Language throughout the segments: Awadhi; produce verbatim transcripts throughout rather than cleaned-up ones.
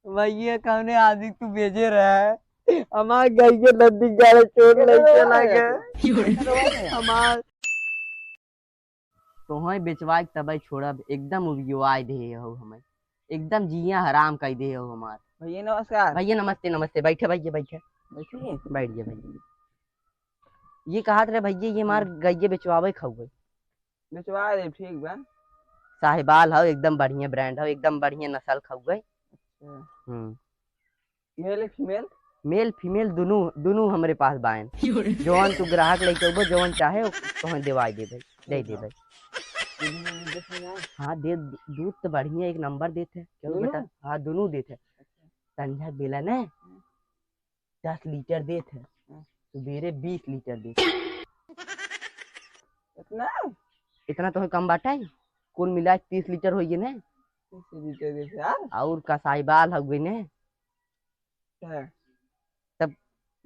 भैया, कौने आदमी तू भेजे रहा है? हमार गइया नदी गाड़े चोर ले चला गए। हमार तोहई बेचवाए के तबई छोड़ब, एकदम उबियवाए दे हो हमें, एकदम जिया हराम कर दे हो हमार। भैया नमस्कार। भैया नमस्ते, नमस्ते, बैठे भैया, बैठे। बैठिए। बैठ जा भैया। ये कहत रहे भैया, ये हमार हम्म। गइया बेचवावे खाऊ गए। बेचवा दे, ठीक बा। साहिवाल हौ, एकदम बढ़िया ब्रांड हौ, एकदम बढ़िया नस्ल खाऊ गए। अच्छा। हम्म। Male female? मेल फीमेल दुनू, दुनू हमरे पास बाएन। जवन तू ग्राहक लेके अउबो, जवन चाहे, तोहे देवाई देबे, दे देबे। दूध, दूध देत है ना? हाँ, दे, दूध तो बढ़िया एक नंबर देत है। क्यों दुनू? बेटा? हाँ, दुनू देत है। अच्छा। संझा बेला ने हम्म। दस लीटर देत है, हम्म। सुबेरे बीस लीटर देत है। इतना? इतना तो कम बाटा है, कुल मिला के तीस लीटर होइए ना। तीस लीटर देत है यार। और कसाईवाल हो गई ने। हाँ। तब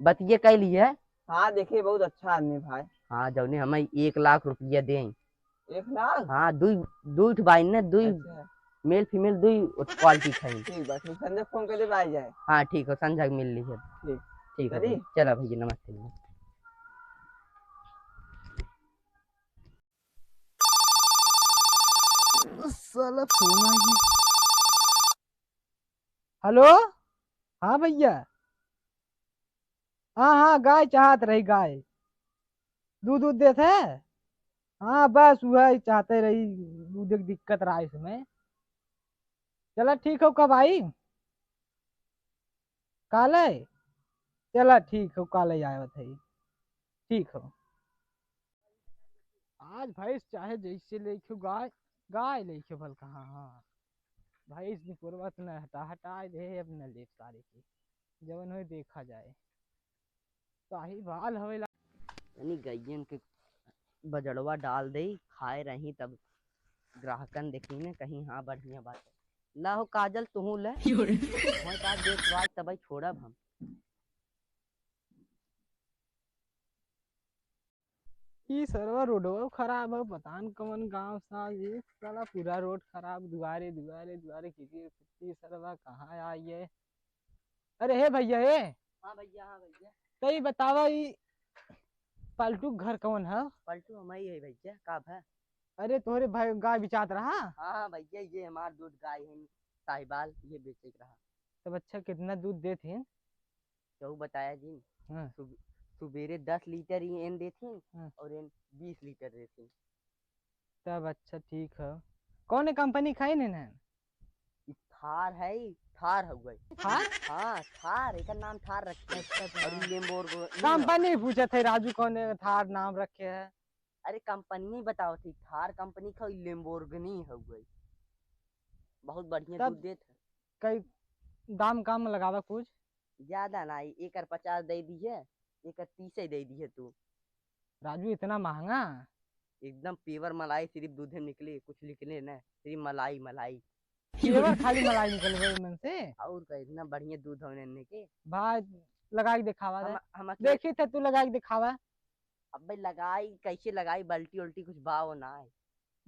बतिये कैली है। हाँ, देखिए, बहुत अच्छा आदमी भाई। हाँ, जौने हमें एक लाख रुपया दें। एक लाख? हाँ, दुई, दुई ठो बाइन ने, दुई अच्छा। मेल फीमेल दुई क्वालिटी खाई। ठीक बा, ठीक, संजय फोन कर दे, आ जाए। हाँ, ठीक हो, संजय मिल ली है। ठीक। ठीक हो करी? भैया, चला भैया, नमस्ते, नमस्ते। साला फोन आ गया। हेलो, हाँ भैया, हाँ, हाँ, गाय चाहत रही, गाय। दूध, दूध देत है? हाँ, बस वही चाहते रही, दूध एक दिक्कत रहा इसमें। चला ठीक हो, कब आई? काले? चला ठीक हो, काले आवत है। ठीक हो। आज भैंस चाहे जैसे लेके गाय, गाय लेके भल कहाँ, हाँ। भैंस निपुरवा त न हटा, हटाए दे, अब न लेब सारे के। जवन होए देखा जाए। साहिवाल हवे ला-, तनी गइयन के बजड़वा डाल दे, खाए रही तब ग्राहकन देखी ने कहीं, हाँ, बढ़िया बात है। ला हो काजल, तुहू ले। योरे। वही बात देख बात तबई छोड़ब हम। ई सरवा रोडवा खराब है, पता न कवन गाँव सा, ये साला पूरा रोड खराब, दुआरे, दुआरे, दुआरे, की, की, की सरवा कहाँ आई है? अरे हे भैया, हे। हाँ भैया, हाँ भैया। तो ई बतावा, ई पलटू के घर कवन है? पलटू हम ही है भैया, का भा? अरे तोहरे भाई गाय बिचात रहा? हाँ, हाँ भैया, ये हमार दूध गाय है, साहिवाल, ये बेचे के रहा। तब अच्छा, कितना दूध देत हैं? केहू बताया जिन। हाँ। सुब-, सुबेरे दस लीटर ही एन देथिन हाँ। और एन बीस लीटर देथिन। तब अच्छा, ठीक है। कौन कंपनी खाई ने ना? ई थार है, थार हउवे। थार? हाँ, थार, एकर नाम थार रखे हैं। अच्छा, अच्छा। और ई Lamborghini कंपनी पूछत है राजू, कौन थार नाम रखे है? अरे, कंपनी ही बतावत है, थार कंपनी का, ई Lamborghini हउवे। बहुत बढ़िया तब दूध देत है। कई दाम काम लगावा कुछ? ज्यादा ना, एकर पचास दे दिहे, एकर तीसे दे दिहे तू। राजू, इतना महंगा? एकदम pure मलाई, सिर्फ दूधे निकले, कुछ निकले ना, सिर्फ मलाई, मलाई। Pure खाली मलाई निकलबे मन से? और का, इतना बढ़िया दूध होने ने के। भाई, लगाई दिखावा दे। हम, हम अकेले देखी थे, तू लगाई दिखावा। अबे लगाई, कैसे लगाई, बाल्टी उल्टी कुछ बाव ना है।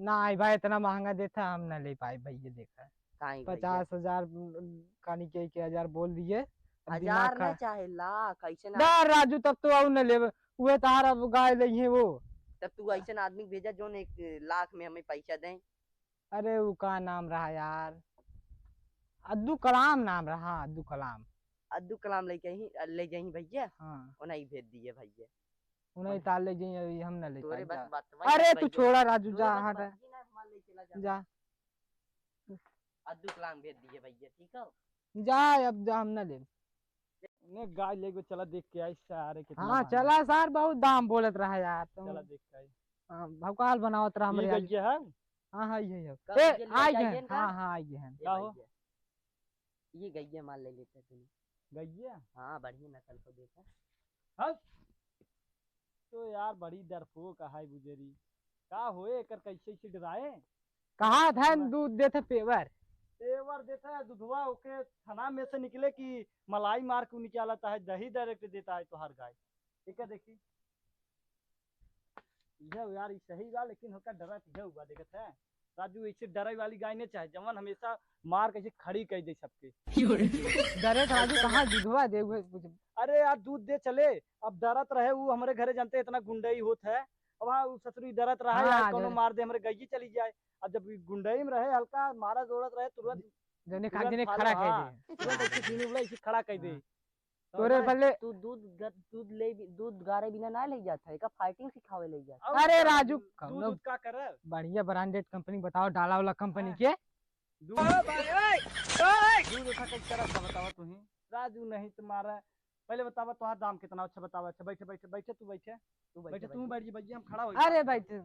ना आई भाई, इतना महंगा देता हम ना ले पाए भाई, ये देखा। काहे भैया? पचास हजार, कानी के, के हजार बोल दिए। अब दिमाग हजार खा- ना चाहे लाख, ऐसे ना। ना राजू, तब तो आऊ ना लेब। उहे तार अब गाय लइहे वो। तब तू ऐसे आदमी भेजा जोन एक लाख में हमें पैसा दें। अरे उ का नाम रहा यार, अद्दू कलाम नाम रहा, अद्दू कलाम। अद्दू कलाम लेके ही, ले जाही भैया। हाँ। ओना ही भेज दिए भैया। उन्हें तार ले जाइए, अभी हम ना ले तोरे पाई, बस जा। बतवाई अरे ना तू भैया। छोड़ा राजू, तोरे जा, बस हट। बतवाई ना, हमार ले चला जा। जा। अद्दू कलाम भेज दिए भैया, ठीक हो? जा, अब जा, हम ना लेब। ने गाय लेके चला, देख के आई सारे कितना हाँ, महंगा। चला सार, बहुत दाम बोलत रहा यार तुम। चला देख के आई। हाँ, भौकाल बनावत रहा हमरे ये आगे। गइया है? हाँ, हाँ, ये है। कब ए, गइया आई लेके गए। आइए ना? हाँ, हाँ, आई गए। ये का हो? भैया। ये गइया माल ले लेते हैं तुम। गइया? हाँ, बढ़िया नस्ल को देखा। हट। तो यार बड़ी डरपोक है बुजरी। का होए एकर, कैसे ऐसे डराए? कहा था ना। दूध देते पेवर। पेवर देता है दूधवा, ओके थना में से निकले कि मलाई मार के निकाला, चाहे दही direct देता है तोहार गाय। ठीक है, देखी। यह यार, ई सही बा, लेकिन होकर डरा पीछे हुआ देखत है। राजू, ऐसे डराई वाली गाय नहीं चाहे, जवन हमेशा मार के ऐसे खड़ी कर दे सबके। डरे तो राजू कहाँ दूधवा दे हुए कुछ। अरे यार, दूध दे चले। अब डरत रहे, वो हमरे घरे जानते इतना गुंडई होत है। अब हाँ, वो ससुरी डरत रहा हाँ, यार, कौनो डरे। मार दे, हमरे गई चली जाए। अब जब गुंडई में रहे, हल्का मारा जोरत रहे, तुरंत जने खा, तुरंत जने फाल-, खड़ा कर हाँ, दे। तुरंत ऐसे सीने उड़ा, ऐसे खड़ा कर दे। हाँ। तोरे बल्ले तू दूध ग-, दूध ले बि-, दूध गारे बिना ना ले जात है, का फाइटिंग सिखावे ले जात है? अरे राजू, दूध, कौनो दूध का करे? बढ़िया ब्रांडेड कंपनी बताओ, डाला वाला कंपनी हाँ। के। दूध, दूध उठा के चला था, बतावा तू ही। राजू नहीं तुम्हारा, पहले बतावा तोहार दाम कितना? अच्छा बतावा, अच्छा बैठे, बैठे, बैठे, तू बैठे, तू बैठे, बैठे, तू बैठे। बैठ जी भैया, हम खड़ा हो अरे जाते हैं। भाई तू,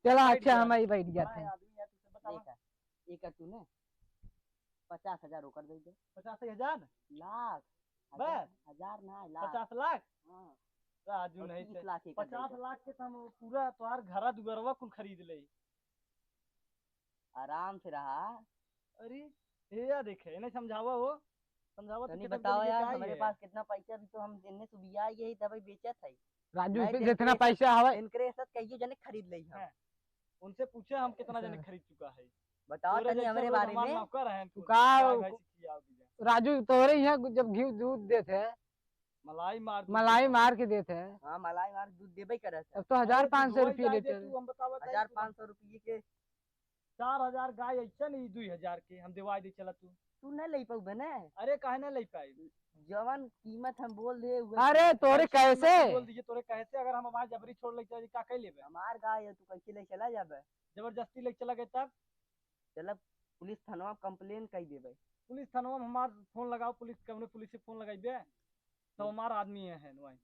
चला बैठ अच्छा जा। हम ही बैठ जाते बड़ा हैं। आदमी है, तू सब बतावा। एक है, एक है तूने पचास हजार ओकर दे दे। पचास हजार? लाख। बस? हजार, हजार ना, लाख। पचास लाख? हाँ। राजू और नहीं तीस थे। लाख एक दे पचास दे। लाख के तो हम पूरा तोहार घरा दुआरवा कुल खरीद ले। आराम से रहा। अरे, ये या देखे, इन्हें समझावा हो, समझावा तो तनी कितना बताओ जल्दी यार, का हमरे है? पास कितना पैसा भी तो हम इन्हें सुबिया ये ही दवाई बेचत है। राजू, नहीं, पे तो जितना इनके पैसा हवा इनके साथ कहियो जने खरीद ले हम। हाँ। उनसे पूछे हम कितना अच्छा। जने खरीद चुका है। बताओ तोरे तनी जैसे हमरे लोग बारे हमार में। नौकर हैं, तू तू का गाय भैंस खियाओ दीजिए। राजू, तोरे यहाँ जब घी दूध देते हैं, मलाई मार के मलाई देता है। मार के देते हैं। हाँ, मलाई मार के दूध देबे करत है। अब तो अरे, हजार पाँच सौ दुधवाई रुपये गाय दे लीटर। तू, हम बतावा ताई हजार पाँच सौ रुपये के। चार हजार गाय ऐसा नहीं, दुई हजार के हम देवाई दे चला तू। तू न ले पाऊ बने। अरे, काहे न ले पाई? जवन कीमत हम बोल दे, उहे अरे, कीमत। तोरे भाई, कीमत कैसे? तो बोल दीजिए, तोरे कैसे? अगर हम हमार जबरी छोड़ ले चला, का कर लेबे? हमार गाय है, तू कैसे ले चला जाबे? जबरदस्ती ले चला गए तब? चला पुलिस थानवा में कंप्लेन कर देबे। पुलिस थानवा में हमार फोन लगाओ, पुलिस, कौनो पुलिस से फोन लगाइबे, तो हमार आदमी है, है वहीं।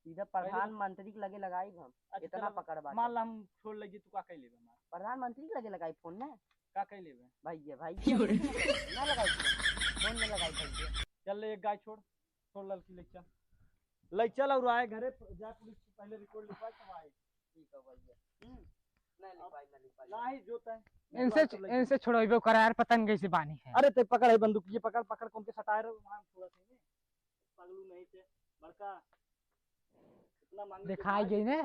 सीधा प्रधानमंत्री के लगे लगाई हम। अच्छा, इतना चलो, पकड़ बाटे। मान ला हम छोड़ लेगी, तू का कह लेबे हमार? प्रधानमंत्री के लगे लगाई फोन ना। का कह लेबे? भैया, भैया, क्यों रे? ना लगाई फोन। फोन में लगाई भैया। चल ले, एक गाय छोड़, छोड़ ललकी, ले चल, ले चल और आए घरे, जा पुलिस से पहले रिकॉर्ड लिखवा, तब आए। ठीक है भैया। हम्म। नहीं लिखवाई, नहीं लिखवाई। नहीं जो तय। इनसे, इनसे छोड़ाइबे करा यार, पता नहीं कैसे बानी है। अरे ते पकड़ है बंदूक, ये पकड़, पकड़ कौन के सटाए रहे, वहाँ हम थोड़ा सा ही। पगलू नहीं थे, बड़का। इतना मांगे तो दिखाई भाई। गई ना?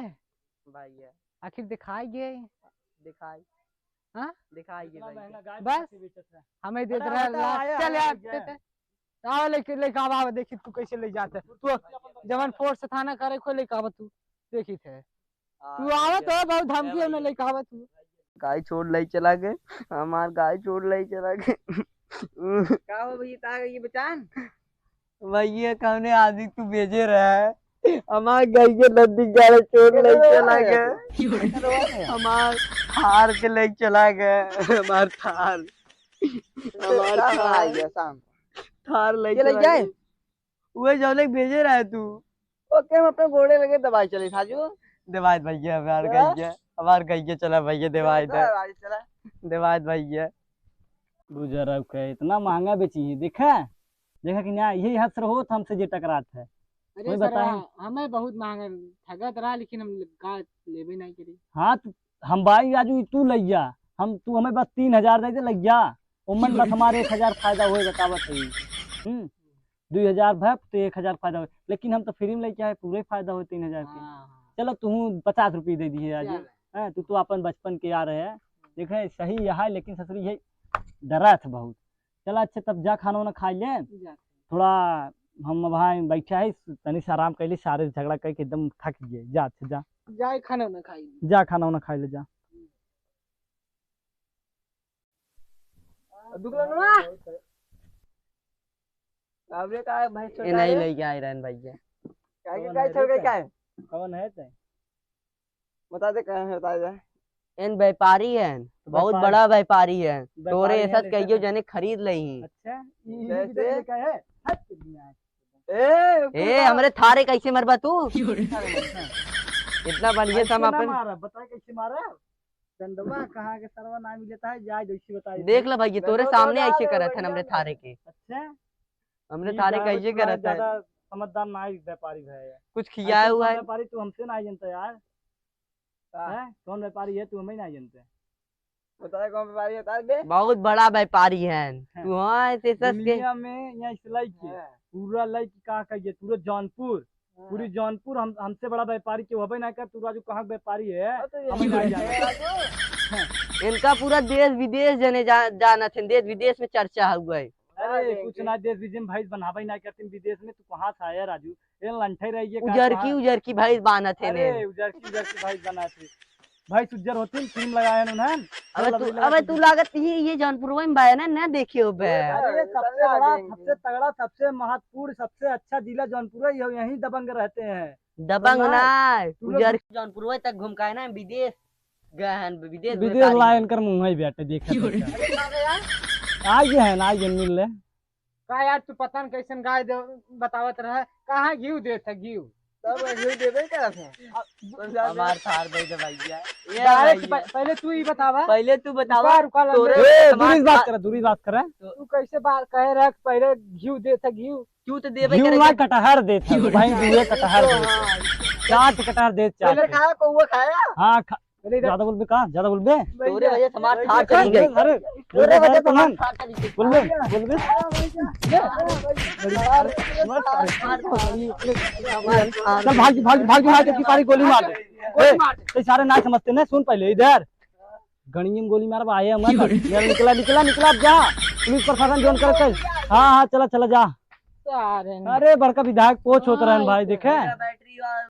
भाई है। आखिर दिखाई गई। दिखाई। हाँ? दिखाई गई इतना भाई। महंगा गाय बस? कैसे बेचत है? हमें दे अरे दे रहा हटा, ला-, आया, चल आया, यार, आया। दे दे। आवा लेके, लेके आवा, आवा, देखी तू कैसे ले जाते। तू जवन फोर्स थाना करे खो लेके आवा तू, देखी थे। हाँ, तू आवा भैया। तो बहुत धमकी है, हमें भैया। लेके आवा तू। गाय छोड़ ले चला गए, हमार गाय छोड़ ले चला गए। का हो भैया, ता ये बचान? भैया, कौने आदमी तू भेजे रहे? हमार गाय के नदी गाड़े छोड़ ले चला गए। हमार थार के ले चला गए, हमार थार। हमार का थार। आ गया शाम? थार ले ये ले चला जाए? गए। उहे जौने के भेजे रहे तू। ओके, हम अपने गोड़े लगे दवाई चले थाजू। दवाई भैया, हमार चला। गैया, हमार गैया चला भैया, दवाई चला, दे। दवाई चला। दवाई भैया। गुजर के इतना महंगा बेची है, देखा? देखा कि ना, यही हद से होत हमसे जे टकरात है। अरे कोई सर, बताए? हमें बहुत महंगा ठगत रहा, लेकिन हम का लेबे नहीं करी। हाँ, तो हम बाई आजू तू लैया, हम, तू हमें बस तीन हजार दे दे लैया, ओमन बस हमारे एक हजार फायदा होए बतावत है। हम्म, दुई हजार भय तो एक हजार फायदा होए, लेकिन हम तो फ्री में लेके आए, पूरे फायदा होए तीन हजार के। हाँ, हाँ। चलो तू पचास रुपये दे दिए आज। चल। हैं, तू तो अपन बचपन के यार है। देखे सही यह है, लेकिन ससुरी यही डरा था बहुत। चला अच्छा, तब जा खाना वाना खाई ले। जा। थोड़ा हम वहाँ बैठा है, तनी से आराम कर ली, सारे झगड़ा करके एकदम थक गए। जा अच्छा, जा। जाए खाना वाना खाई ले। जा खाना वाना खाई ले, जा। दुगलनवा। अबे का है भाई, ए, छोटा नहीं है? लेके आए रहन भैया। काहे के कौन गाय है छोड़ के रे? क्या है? कौन है ते? बता दे कहाँ है, बता दे। एन व्यापारी है, बहुत व्यापारी। बड़ा व्यापारी है। व्यापारी तोरे है, ऐसा लेकिन कहियो जने खरीद ले ही। अच्छा, ई कैसे? हिंदी का है? हट, दुनिया। ए, ए, पूरा हमरे थारे कैसे मरबा तू? क्यों रे? इतना बढ़िया ऐसे सम ना अपन मारा, बता कैसे मारा? चंदवा कहाँ के सरवा ना मिलता है, जाए जैसे बताई देख थी। लो भाई, ये तोरे देखो, सामने देखो, ऐसे देखो, करत है देखो, हमरे देखो। थारे के। अच्छा? हमरे ये थारे ज्यादा कैसे कुछ करत है? ज्यादा समझदार ना है, व्यापारी भाई है। कुछ खियाए ऐसे हुआ कौन है? व्यापारी तू हमसे ना जानता यार? का? हैं? कौन व्यापारी है तू हमें ना जानते? बता कौन व्यापारी है, बता बे। बहुत बड़ा व्यापारी है। हैं। तू हाँ, ऐसे सच के दुनिया में यहाँ से लाइके, हाँ। पूरा लाइके का कहिए, पूरा जौनपुर, पूरी जौनपुर हम, हमसे बड़ा व्यापारी केहू हबे ना कर। तू राजू कहाँ के व्यापारी है? हाँ, तो ये हमें नहीं जाने। इनका पूरा देश विदेश जने जा-, जानत हैं, देश विदेश में चर्चा हुआ है। अरे, कुछ ना, देश विदेश में भैंस बनावे ना करतीन विदेश में। तू कहाँ से आया राजू? ये लंठे रही है का उजरकी, कहाँ? उजरकी भैंस बान्हत है अरे, ने। उजरकी, उजरकी भैंस बनाते। भैंस उज्जर होतीन, क्रीम लगाए हैं उन्हें। अबे तू, अबे तू लागत ये, ये जौनपुरवा में बाया ना, ना देखे हो बे। अरे, सबसे बड़ा, सबसे तगड़ा, सबसे महत्वपूर्ण, सबसे अच्छा जिला जौनपुर है, यहीं दबंग रहते हैं। दबंग ना, उजर जौनपुरवा तक घूम के आए ना, विदेश गए हैं, विदेश में विदेश लायन कर मुंह ही बैठे देखे। आ गए हैं ना, आ गए मिल ले। का यार, तू पता न कैसन गाय दे, बतावत रहे, कहाँ घीव देत है, घीव? तब घीव देबे करत है। हमार थार दे दे भैया। ये direct भैया। प-, पहले तू ही बतावा। पहले तू बतावा। रुका, रुका, तोरे ए, हमार दूरी से बात था- करे, दूरी से बात करे। तू कैसे बात कहे रहे कि पहले घीव देत है, घीव? क्यों तो देबे घीव करे ना, के- कटहर देत है, भाई, तू ये कटहर देत है। चाट कटहर देत, चाट। पहले खाया, कौआ खाया? हाँ, खा-, पहले इधर ज्यादा बोलबे का? ज्यादा बोलबे? तोरे वजह से हमार अरे, ठाठ चली गई। अरे, तोरे वजह से हमार ठाठ चली गई। बोलबे, बोलबे। चल भाग, भाग, भाग, भाग, की पारी गोली मार दे। ए, ते सारे ना समझते ना, सुन पहले इधर। गणिये में गोली मारबा, आए मत। निकला, निकला, निकला, अब जा। पुलिस प्रशासन जोन करत है। हाँ, हाँ, चला, चला, जा। अरे बड़का विधायक पोछ होत रहन भाई, देखे।